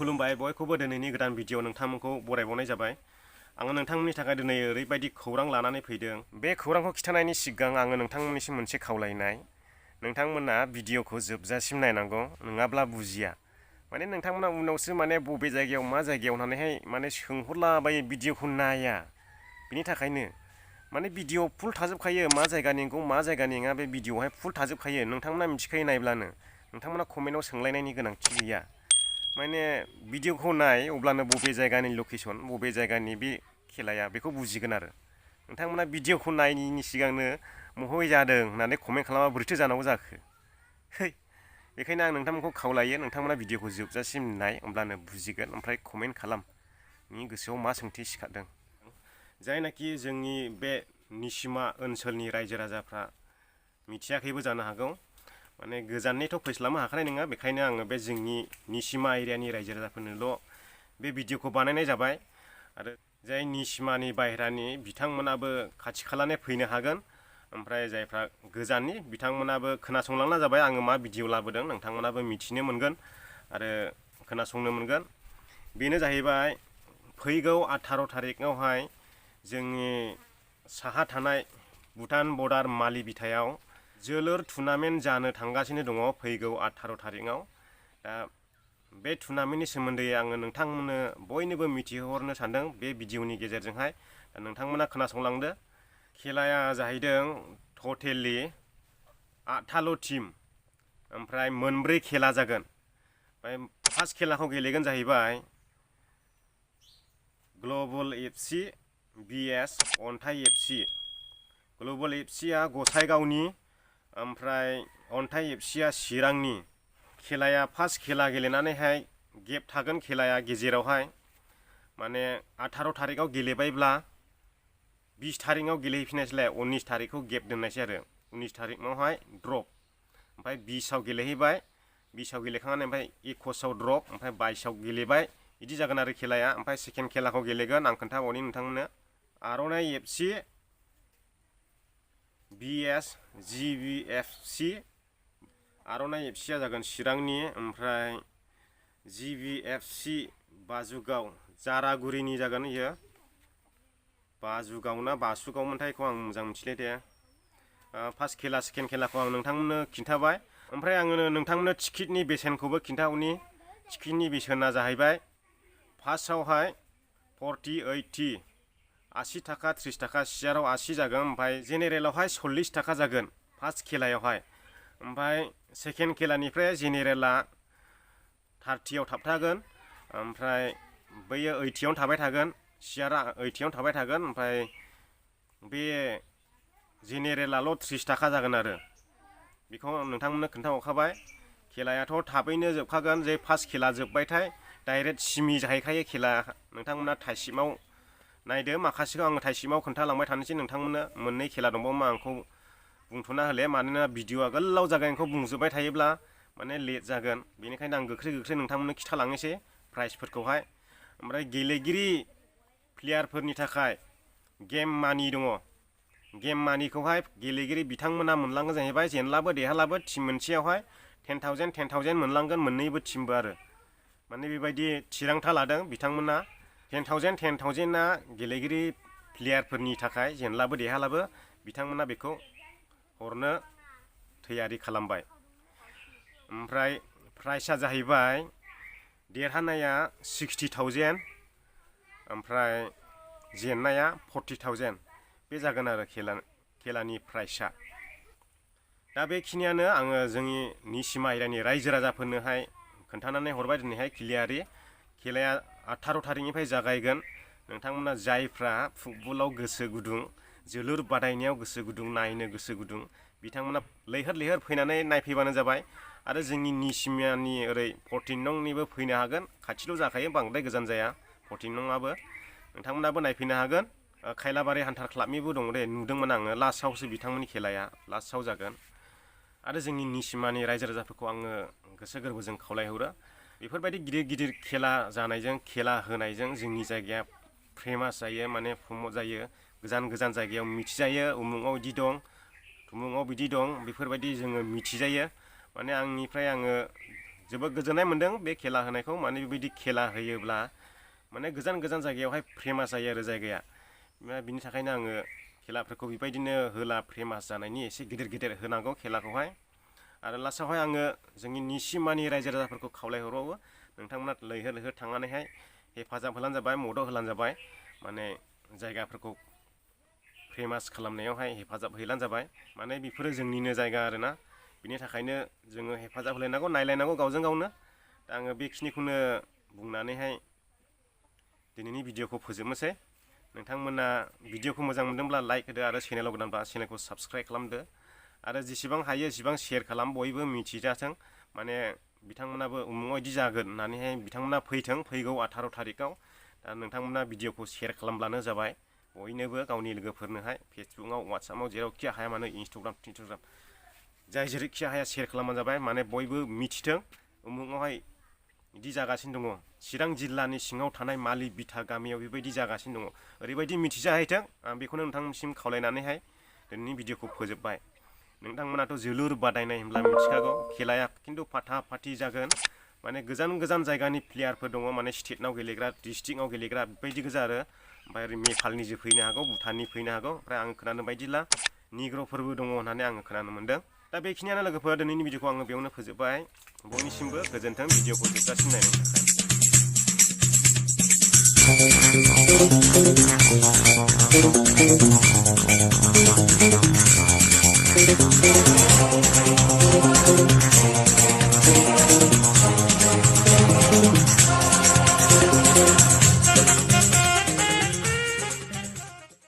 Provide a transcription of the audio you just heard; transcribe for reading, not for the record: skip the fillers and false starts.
खुलुमबाय बयखौबो दिनैनि गोदान भिडिअ नोंथांमोनखौ बरायबावनाय जाबाय। आङो नोंथांमोननि थाखाय दिनै ओरैबायदि खौरां लानानै फैदों। बे खौरांखौ खिथानायनि सिगां आङो नोंथांमोननिसिम मोनसे खावलायनाय। नोंथांमोना भिडिअखौ जोबजासिम नायनांगौ, नङाब्ला बुजिया। माने नोंथांमोना उनावसो बबे जायगायाव मा जायगायाव होननानैहाय सोंहरलाबायो, भिडिअखौ नाया। बिनि थाखायनो भिडिअ फुल थाजोबखायो, मा जायगानि नंगौ मा जायगानि नङा बे भिडिअआवहाय फुल थाजोबखायो। नोंथांमोना मिथिखायो नायब्लानो। नोंथांमोना कमेन्टआव सोंलायनायनि गोनांथि गैया। भिडिअखौ नाय, अब्लानो बबे जायगानि लकेसन, बबे जायगानि बे खेलाया बेखौ बुजिगोन आरो। नोंथांमोना भिडिअखौ नायैनि सिगांनो महय जादों होननानै कमेन्ट खालामा बोरैथो जानांगौ जाखो। बेखायनो आं नोंथांमोनखौ खावलायो, नोंथांमोना भिडिअखौ जोबजासिम नाय, अब्लानो बुजिगोन। ओमफ्राय कमेन्ट खालाम नोंनि गोसोआव मा सोंथि सिखारदों। जायनाखि जोंनि बे निसिमा ओनसोलनि रायजो राजाफ्रा मिथियाखैबो जानो हागौ। गोजाननिथ' फैस्लाबनो हाखानाय नङा। बेखायनो आङो बे जोंनि निसिमा एरियानि रायजो राजाफोरनोल' बे भिडिअखौ बानायनाय जाबाय। आरो जाय निसिमानि बाहेरानि बिथांमोनाबो खाथि खालानि फैनो हागोन। ओमफ्राय जायफ्रा गोजाननि बिथांमोनाबो खोनासंलांना जाबाय, आङो मा भिडिअ लाबोदों नोंथांमोनाबो मिथिनो मोनगोन आरो खोनासंनो मोनगोन। बेनो जाहैबाय फैगौ 18 थारिखआवहाय जोंनि साहा थानाय भुटान बर्डार मालिबिथायाव जोलुर टुर्नामेन्ट जानो थांगासिनो दङ फैगौ 18 थारिखआव। दा बे टुर्नामेन्टनि सोमोन्दै आङो नोंथांमोननो बयनोबो मिथिहोहरनो सानदों बे भिडिअनि गेजेरजोंहाय। नोंथांमोना खोनासंलांदो। खेलाया जाहैदों टटेलि 8थाल' टिम, ओमफ्राय मोनब्रै खेला जागोन। फार्स्ट खेलाखौ गेलेगोन जाहैबाय ग्लबेल एफसि vs अन्थाइ एफसि। ग्लबेल एफसिया गसाइगावनि, ओमफ्राय अन्थाइ एफसिया चिरांनि। खेलाया फार्स्ट खेला गेलेनानैहाय गेप थागोन खेलाया गेजेरावहाय। 18 थारिखआव गेलेबायब्ला 20 थारिखआव गेलेहैफिननायसैलाय 19 थारिखखौ गेप दोननायसै आरो। 19 थारिखआवहाय ड्रप, ओमफ्राय 20आव गेलेहैबाय। 20आव गेलेखांनानै ओमफ्राय 21आव ड्रप, ओमफ्राय 22आव गेलेबाय। बिदि जागोन आरो खेलाया। ओमफ्राय सेकेन्ड खेलाखौ गेलेगोन, आं खोन्थाबावनि नोंथांमोननो। आर'नाइ एफसि vs जिबिएफसि। आर'नाइ एफसिया जागोन चिरांनि, ओमफ्राय जिबिएफसि बाजुगाव जारागुरिनि जागोन। इयो बाजुगाव ना बासुगावमोनथाय, बेखौ आं मोजां मिथिले दे। फार्स्ट खेला सेकेन्ड खेलाखौ आं नोंथांमोननो खिन्थाबाय। ओमफ्राय आङो नोंथांमोननो टिकेटनि बेसेनखौबो खिन्थाहरनि। टिकेटनि बेसेना जाहैबाय फार्स्टआवहाय 40 80 80 थाखा 30 थाखा, सियाराव 80 जागोन। ओमफ्राय जेनेरेलावहाय 40 थाखा जागोन फार्स्ट खेलायावहाय। ओमफ्राय सेकेन्ड खेलानिफ्राय जेनेरेला 30आव थाबथागोन, ओमफ्राय बैयो 80आवनो थाबाय थागोन। सियारा 80आवनो थाबाय थागोन। ओमफ्राय बे जेनेरेलाल' 30 थाखा जागोन आरो। बेखौ नोंथांमोननो खोन्थाहरखाबाय। खेलायाथ' थाबैनो जोबखागोन। जे फार्स्ट खेला जोबबायथाय डाइरेक्ट सिमि जाहैखायो खेला। नोंथांमोना थाइसिमाव नायदो। माखासेखौ आङो थाइसिमाव खोन्थालांबाय थानोसै नोंथांमोननो। मोननै खेला दंबावो, आंखौ बुंथ'ना होले, मानोना भिडिअआ गोलाव जागोन। बेखौ बुंजोबबाय थायोब्ला लेट जागोन। बेनिखायनो आं गोख्रै नोंथांमोननो खिथालांनोसै प्राइसफोरखौहाय। ओमफ्राय गेलेगिरि प्लेयारफोरनि थाखाय गेम मानि दङ। गेम मानिखौहाय गेलेगिरि बिथांमोना मोनलांगोन जाहैबाय, जेनलाबो देरहालाबो टिम मोनसेयावहाय 10,000 10,000 मोनलांगोन मोननैबो टिमबो आरो। बेबायदि थिरांथा लादों बिथांमोना। 10,000 10,000आ गेलेगिरि प्लेयारफोरनि थाखाय, जेनलाबो देरहालाबो बिथांमोना बेखौ हरनो थैयारि खालामबाय। ओमफ्राय प्राइसआ जाहैबाय देरहानाया 60,000, ओमफ्राय जेननाया 40,000। बे जागोन आरो खेलानि प्राइसआ। दा बेखिनियानो आङो जोंनि निसिमा एरियानि रायजो राजाफोरनोहाय खोन्थानानै हरबाय दिनैहाय क्लियारि। खेलाया 18 थारिखनिफ्राय जागायगोन। नोंथांमोना जायफ्रा फुटबलाव गोसो गुदुं, जोलुर बादायनायाव गोसो गुदुं, नायनो गोसो गुदुं, बिथांमोना लैहोर फैनानै नायफैबानो जाबाय। आरो जोंनि निसिमानि ओरै 14 नंनिबो फैनो हागोन। खाथिल' जाखायो, बांद्राय गोजान जाया 14 नङाबो। नोंथांमोनाबो नायफैनो हागोन। खायलाबारि हान्टार क्लाबनिबो दङ दे, नुदोंमोन आङो। लास्टआवसो बिथांमोननि खेलाया लास्टआव जागोन। आरो जोंनि निसिमानि रायजो राजाफोरखौ आङो गोसो गोरबोजों खावलायहरो। बेफोरबायदि गिदिर गिदिर खेला जानायजों, खेला होनायजों जोंनि जायगाया फेमास जायो, प्रमट जायो। गोजान गोजान जायगायाव मिथिजायो, उमुगाव बिदि दं, थुमुगाव बिदि दं, बेफोरबायदि जोङो मिथिजायो। आंनिफ्राय आङो जोबोद गोजोननाय मोन्दों बे खेला होनायखौ। माने बेबायदि खेला होयोब्ला माने गोजान गोजान जायगायावहाय फेमास जायो आरो जायगाया। बिनि थाखायनो आङो खेलाफोरखौ बेबायदिनो होला फेमास जानायनि एसे गिदिर गिदिर होनांगौ खेलाखौहाय। आरो लास्टआवहाय आङो जोंनि निसिमानि रायजो राजाफोरखौ खावलायहरबावो नोंथांमोना लैहोर लैहोर थांनानैहाय हेफाजाब होलानो जाबाय, मदद होलानो जाबाय, माने जायगाफोरखौ फेमास खालामनायावहाय हेफाजाब हैलानो जाबाय। माने बेफोरो जोंनिनो जायगा आरोना, बिनि थाखायनो जोङो हेफाजाब होलायनांगौ, नायलायनांगौ गावजों गावनो। दा आङो बेखिनिखौनो बुंनानैहाय दिनैनि भिडिअखौ फोजोबनोसै। नोंथांमोना भिडिअखौ मोजां मोनदोंब्ला लाइक होदो आरो चेनेलाव गोदानबा चेनेलखौ साबस्क्राइब खालामदो आरो जेसेबां हायो एसेबां शेयार खालाम, बयबो मिथिजाथों। माने बिथांमोनाबो उमुगाव बिदि जागोन होननानैहाय बिथांमोना फैथों फैगौ 18 थारिखआव। दा नोंथांमोना भिडिअखौ शेयार खालामब्लानो जाबाय बयनोबो, गावनि लोगोफोरनोहाय फेसबुकआव, वाट्सएपआव, जेरावखि हाया मानो, इन्सटाग्राम जाय जेरैखि हाया शेयार खालामबानो जाबाय। माने बयबो मिथिथों उमुगावहाय बिदि जागासिनो दङ, चिरां जिल्लानि सिङाव थानाय मालिबिथा गामियाव बेबायदि जागासिनो दङ, ओरैबायदि मिथिजाहैथों। आं बेखौनो नोंथांनिसिम खावलायनानैहाय दिनैनि भिडिअखौ फोजोबबाय। नोंथांमोनाथ' जोलुर बादायनाय होनब्ला मिथिखागौ, खेलाया खिन्थु फाथा फाथि जागोन। माने गोजान गोजान जायगानि प्लेयारफोर दङ, माने स्टेटआव गेलेग्रा, डिस्ट्रिक्टआव गेलेग्रा बेबायदि गोजा आरो। ओमफ्राय ओरै नेपालनिजो फैनो हागौ, भुटाननि फैनो हागौ। ओमफ्राय आं खोनानो बायदिब्ला निग्र'फोरबो दङ होननानै आङो खोनानो मोन्दों। दा बेखिनियानो लोगोफोर, दिनैनि भिडिअखौ आङो बेयावनो फोजोबबाय। बयनिसिमबो गोजोन्थों भिडिअखौ जोबजासिम नायनायनि थाखाय।